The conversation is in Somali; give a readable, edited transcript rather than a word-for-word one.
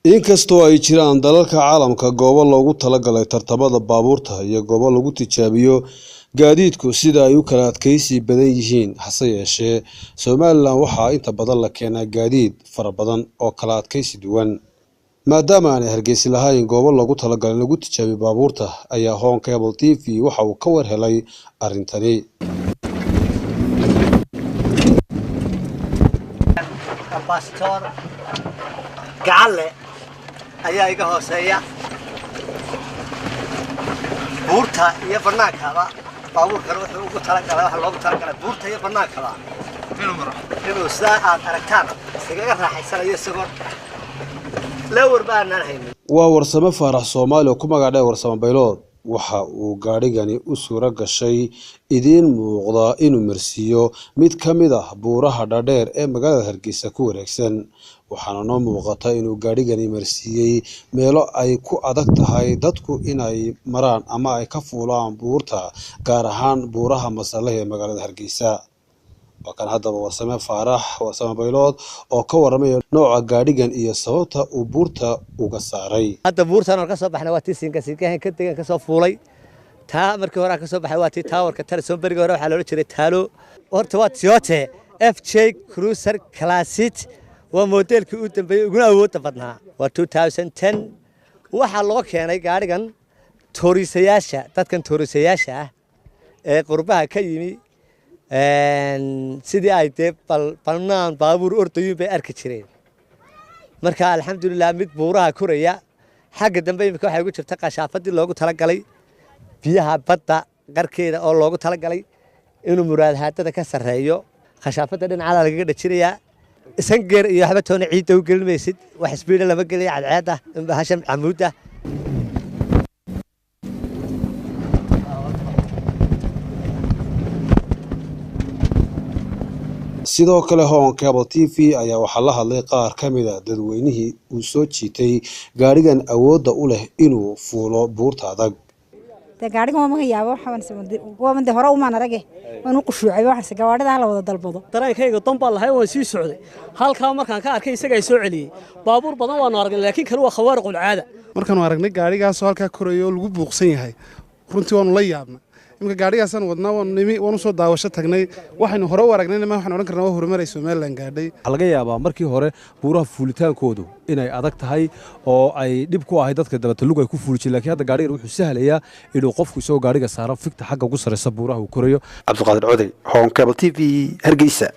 Inkastoo ay jiraan dalalka caalamka goobo loogu talagalay tartamada baabuurta iyo goobo lagu tijaabiyo gaadiidku sida ay u kala adkeysi badan yihiin, hase yeeshee Somalilan waxaa inta badan la keenaa gaadiid fara badan oo kala adkeysi duwan. Maadaama aanay Hargeysa lahayn goobo loogu talagalay in lagu tijaabiyo baabuurta, ayaa Horn Cable TV waxa uu ka war helay arrintani. Ambasador Gacalle ayaa iga hooseeya. Buurta iyo bannaankaba baabuurkan wuxuu ugu talagalay, waxa loogu talagalay buurta iyo bannaankaba inuu sidaa aad aragtaan iskaga raaxaysanayo, isagoo lewar baanaan haynin. Waa Warsame Faarax Soomaali oo ku magac dheer Warsame Baylood. Waxa uu gaadhigani u suuro gashay idiin muuqda inuu marsiiyo mid ka mid ah buuraha dhaadheer ee magaalada Hargeysa ku wareegsan, waxaana noo muuqata inuu gaadhigani marsiiyey meelo ay ku adag tahay dadku inay maraan ama ay ka fuulaan buurta, gaar ahaan buuraha Masallaha ee magaalada Hargeysa. Waa kan haddaba Warsame Faarax Warsame Baylood oo ka waramaya nooca gaadhigan iyo sababta uu buurta uga saaray. Hadda buurtan oo ka soo baxnay waa tii siinka siinkahan ka degan ka soo fuulay. Taa markii hore aan ka soo baxay waa tii taawarka Telesom. Berigii hore waxaa loola jiray Taalo. Horta waa Toyota FJ Cruiser Classic, waa modelkii u dambeeyey uguna awoodda badnaa, waa 2010. Waxaa loo keenay gaadhigan toorisayaasha, dadkan toorisayaasha ah ee qurbaha ka yimi, sidii ay dee bal bannaan baabuur ordayuun bay arki jireen. Marka alxamdulilah mid buuraha koraya. Xagga dambe imika waxay ugu jirta qashaafadii loogu talagalay biyaha badda qarkeeda oo loogu talagalay inuu muraadhaadada ka sarreeyo. Khashaafadda dhinacada lagaga dhajinayaa, sangeer iyo waxba toona ciidda u gelin maysid, wax isbiidha lama geliya cadceedda hashan camuudda. Sidoo kale Horn Cable TV ayaa waxaa la hadlay qaar ka mid a dadweynihii uu soo jiitay gaadhigan awoodda u leh inuu fuulo buurta adag. Dee gaadhigan waa maga yaabo, waxaan de hore umaan arage, waan u qushuucay, waxaanse gawaadhida hala wada dalbado. Dareenkayga dan baan lahay, waan sii socday. Halkaa markaan ka arkay isagaa soo celiyey. Baabuur badan waanu aragnay, laakiin kani waa khawaariqul caada. Markaanu aragnay gaadhigaasoo halkaa koraya oo lagu buuqsan yahay, runtii waanu la yaabna. Iminka gaadhigaasaan wadnaa, waanu nimi, waanu soo daawasho tagnay. Waxaynu hore u aragnayna ma waxaan odhan karnaa waa horumaray Somalilan gaadhay. Waxaa laga yaabaa markii hore buuraha fuulitaankoodu inay adag tahay oo ay dhib ku ahay dadka dabatalug ay ku fuuli jireen, lakiin hadda gaadhigan wuxuu sahlayaa inuu qofku isagoo gaadhiga saaran figta xagga ugu sarreysa buuraha uu korayo. Cabdiqaadir Codey, Horn Cable TV, Hargeysa.